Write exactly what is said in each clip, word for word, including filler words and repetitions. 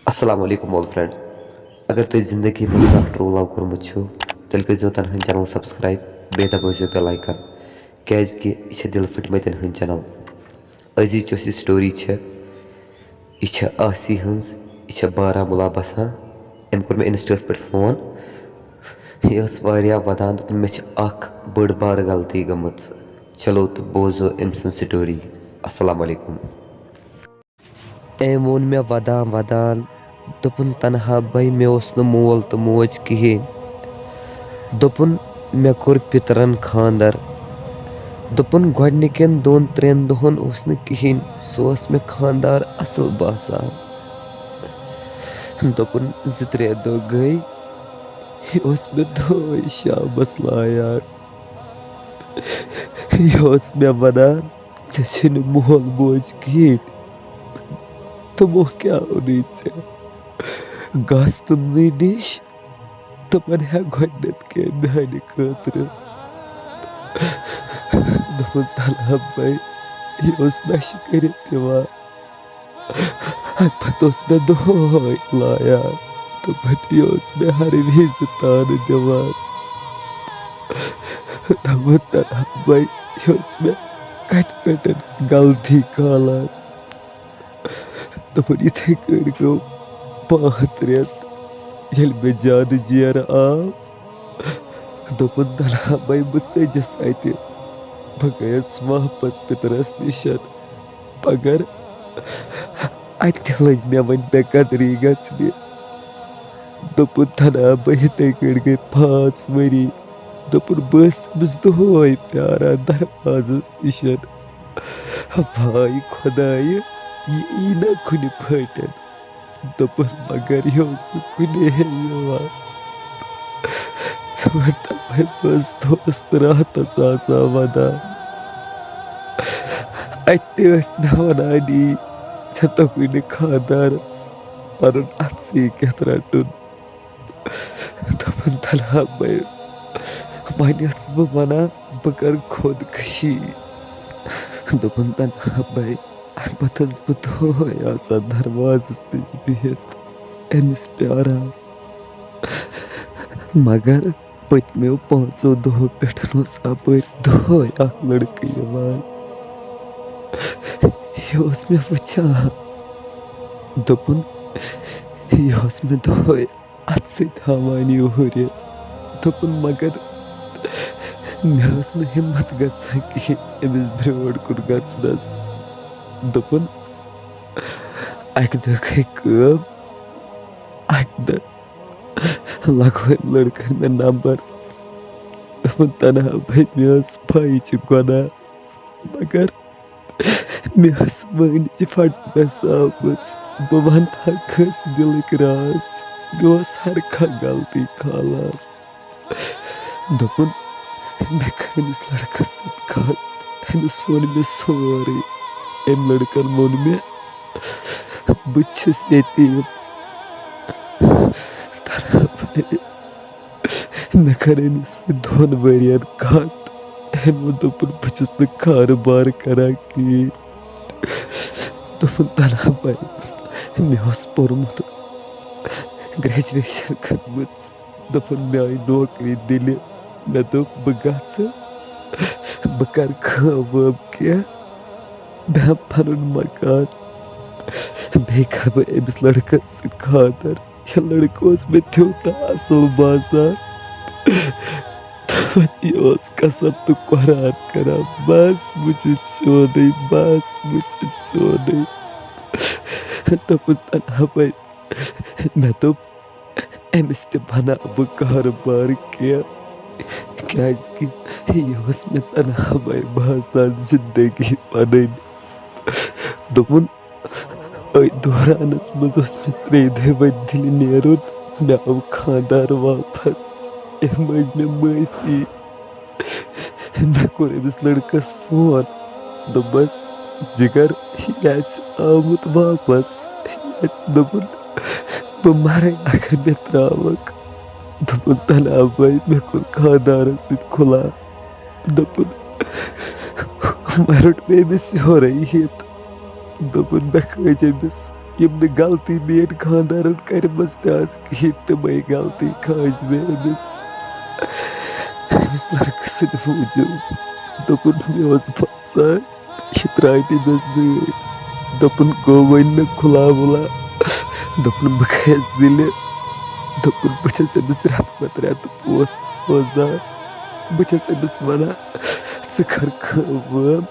السلام علیکم old friend. اگر تۄہہِ زندگی منٛز زانٛہہ ٹرو لو کوٚرمُت چھُو، تیٚلہِ کٔرۍزیو تنہٲنۍ چینل سبسکرائب، بیٚیہِ دبٲیزیو بیل آیکن، کیازِ کہِ یہِ چھِ دِل پھٕٹمٕتٮ۪ن ہٕنٛز چینل۔ أزِچ یۄس یہِ سٹوری چھِ، یہِ چھِ آسی ہٕنٛز، یہِ چھِ بارہمولہ بسان۔ أمۍ کوٚر مےٚ انسٹاہَس پٮ۪ٹھ فون۔ یہِ ٲس واریاہ ودان، دوٚپُن، "مےٚ چھِ اکھ بٔڑ بار غلطی گٔمٕژ۔" چلو تہٕ بوزو أمۍ سٕنٛز سٹوری۔ السلام علیکم۔ أمۍ ووٚن مےٚ ودان ودان، دوٚپُن، "تنہا بھائی، مےٚ اوس نہٕ مول تہٕ موج کِہیٖنۍ۔" دوٚپُن، "مےٚ کوٚر پِترَن خانٛدر۔" دوٚپُن، "گۄڈٕنِکٮ۪ن دۄن ترٛٮ۪ن دۄہَن اوس نہٕ کِہیٖنۍ، سُہ اوس مےٚ خانٛدار اَصٕل باسان۔" دوٚپُن، "زٕ ترٛےٚ دۄہ گٔے، یہِ اوس مےٚ دۄہَے شامَس لایان۔ یہِ اوس مےٚ وَنان، ژےٚ چھُے نہٕ مول موج کِہیٖنۍ۔ تِمو کیٛاہ اوٚنُے ژےٚ؟ گژھ تِمنٕے نِش، تِمَن ہٮ۪کھ گۄڈٕنٮ۪تھ کینٛہہ میٛانہِ خٲطرٕ۔" دوٚپُن، "تَلہٕ ہا بَے، یہِ اوس نَشہٕ کٔرِتھ یِوان۔ اَمہِ پَتہٕ اوس مےٚ دۄہَے لایان، دوٚپُن، یہِ اوس مےٚ ہر وِزِ تانہٕ دِوان۔" دوٚپُن، "تَلہٕ ہا بَے، یہِ اوس مےٚ کَتہِ پٮ۪ٹھ غلطی کھالان؟" دوٚپُن، یِتھَے کٲٹھۍ گوٚو پانٛژھ رٮ۪تھ، ییٚلہِ مےٚ زیادٕ جیرٕ آو۔ دوٚپُن، "تَلہٕ ہا بَے، بہٕ ژٔجِس اَتہِ۔" بہٕ گٔیَس واپَس پِترَس نِش، مگر اَتہِ تہِ لٔج مےٚ وۄنۍ بے قدری گژھنہِ۔ دوٚپُن، تَلہٕ ہا بَے، یِتھَے کٲٹھۍ گٔے پانٛژھ ؤری۔ دوٚپُن، بہٕ ٲسٕس أمِس دۄہَے پیاران دروازَس نِش۔ واے خۄدایہِ، یہِ یی نہ کُنہِ پھٲٹٮ۪ن۔ دوٚپُن، مگر یہِ اوس نہٕ کُنے یِوان۔ دوٚپُن، تَوَے بہٕ ٲسٕس دۄہَس تہٕ راتَس آسان وَدان۔ اَتہِ تہِ ٲسۍ مےٚ وَنان، یی ژےٚ توٚگُے نہٕ خانٛدارَس پَنُن اَتھٕ سۭتۍ کٮ۪تھ رَٹُن۔ دوٚپُن، تَلہٕ ہا بَے، وۄنۍ ٲسٕس بہٕ وَنان، بہٕ کَرٕ خودکشی۔ دوٚپُن، تَلہٕ ہا بَے، اَمہِ پَتہٕ ٲسٕس بہٕ دۄہَے آسان دروازَس نِش بِہِتھ، أمِس پیاران۔ مگر پٔتمیو پانٛژو دۄہو پٮ۪ٹھ اوس اَپٲرۍ دۄہَے اَکھ لٔڑکہٕ یِوان۔ یہِ اوس مےٚ وٕچھان۔ دوٚپُن، یہِ اوس مےٚ دۄہَے اَتھٕ سۭتۍ ہاوان یہِ ہُرِ۔ دوٚپُن، مگر مےٚ ٲس نہٕ ہِمَت گژھان کِہیٖنۍ أمِس برٛونٛٹھ کُن گژھنَس۔ دوٚپُن، اَکہِ دۄہ گٔے کٲم، اَکہِ دۄہ لگوو أمۍ لٔڑکَن مےٚ نمبر۔ دوٚپُن، تنہا بھائی، مےٚ ٲس پَے یہِ چھِ گۄناہ، مگر مےٚ ٲس وٲنِج پھٹنَس آمٕژ۔ بہٕ وَنہٕ ہا کٲنٛسہِ دِلٕکۍ راز، مےٚ اوس ہر کانٛہہ غلطی کھالان۔ دوٚپُن، مےٚ کٔر أمِس لٔڑکَس سۭتۍ کَتھ، أمِس ووٚن مےٚ سورُے۔ أمۍ لٔڑکَن ووٚن مےٚ، بہٕ چھُس یتیٖم۔ تنہا بھائی، مےٚ کٔر أمِس سۭتۍ دۄن ؤرین کتھ۔ أمۍ ووٚن، دوٚپُن، بہٕ چھُس نہٕ کارٕبار کران کِہیٖنۍ۔ دوٚپُن، تنہا بھائی، مےٚ اوس پوٚرمُت، گریجویشن کٔرمٕژ۔ دوٚپُن، مےٚ آیہِ نوکری دِلہِ۔ مےٚ دوٚپ، بہٕ گژھٕ، بہٕ کرٕ کٲم وٲم کینٛہہ، بہٕ ہٮ۪مہٕ پنُن مکان، بیٚیہِ کرٕ بہٕ أمِس لڑکس سۭتۍ خانٛدر۔ یہِ لڑکہٕ اوس مےٚ تیوٗتاہ اصل باسان۔ یہِ اوس قسم تہٕ قرآن کران، بس بہٕ چھُس چونٕے، بس بہٕ چھُس چونٕے۔ دوٚپُن، تنہا بھائی، مےٚ دوٚپ، أمِس تہِ بناو بہٕ کارٕبار کینٛہہ، کیازِ کہِ یہِ اوس مےٚ تنہا بھائی باسان زندگی پنٕنۍ۔ دوٚپُن، أتھۍ دورانس منٛز اوس مےٚ ترٛیٚیہِ دۄہہِ وۄنۍ دِلہِ نیرُن، مےٚ آو خانٛدار واپس، أمۍ مٔنٛج مےٚ معٲفی۔ مےٚ کوٚر أمِس لڑکس فون، دوٚپمس، جگر، یہِ حظ چھُ آمُت واپس۔ یہِ حظ دوٚپُن، بہٕ مرے اگر مےٚ تراوکھ۔ دوٚپُن، تنہا بھائی، مےٚ کوٚر خانٛدارس سۭتۍ خُلا۔ دوٚپُن، وۄنۍ روٚٹ مےٚ أمِس یورَے یِتھ۔ دوٚپُن، مےٚ کھٲج أمِس یِم نہٕ غلطی میٲنۍ خانٛدارن کرِمژ تہِ آسہٕ کِہیٖنۍ، تِمے غلطی کھٲج مےٚ أمِس، أمِس لڑکہٕ سٕنٛدِ موٗجوٗب۔ دوٚپُن، مےٚ اوس باسان، یہِ ترٛاونہِ مےٚ زۭرۍ۔ دوٚپُن، گوٚو وۄنۍ نہٕ کھُلا وُلا۔ دوٚپُن، بہٕ گٔیَس دِلہِ۔ دوٚپُن، بہٕ چھَس أمِس رٮ۪تہٕ پتہٕ رٮ۪تہٕ پونٛسہٕ سوزان۔ بہٕ چھَس أمِس وَنان، ژٕ کر کٲم وٲم،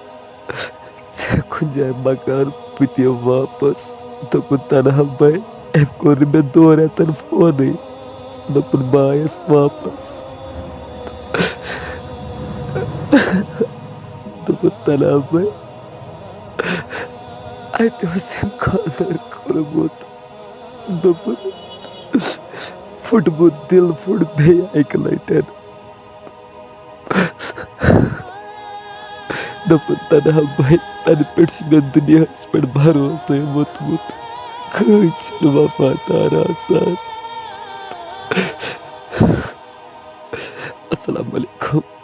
ژےٚ کُنہِ جایہِ مکان، بہٕ دِمہٕ واپس۔ دوٚپُن، تنہا بھائی، أمۍ کوٚر نہٕ مےٚ دۄن رٮ۪تن فونٕے۔ دوٚپُن، بہٕ آیس واپس۔ دوٚپُن، تنہا بھائی، اَتہِ اوس أمۍ خانٛدر کوٚرمُت۔ دوٚپُن، پھُٹمُت دِل پھُٹ بیٚیہِ اَکہِ لَٹہِ۔ دوٚپُن، تنہا بھائی، تَنہٕ پٮ۪ٹھ چھُ مےٚ دُنیاہَس پٮ۪ٹھ بھروسَے ووٚتمُت۔ کٕہٕنۍ چھِنہٕ وفادار آسان۔ السلام علیکم۔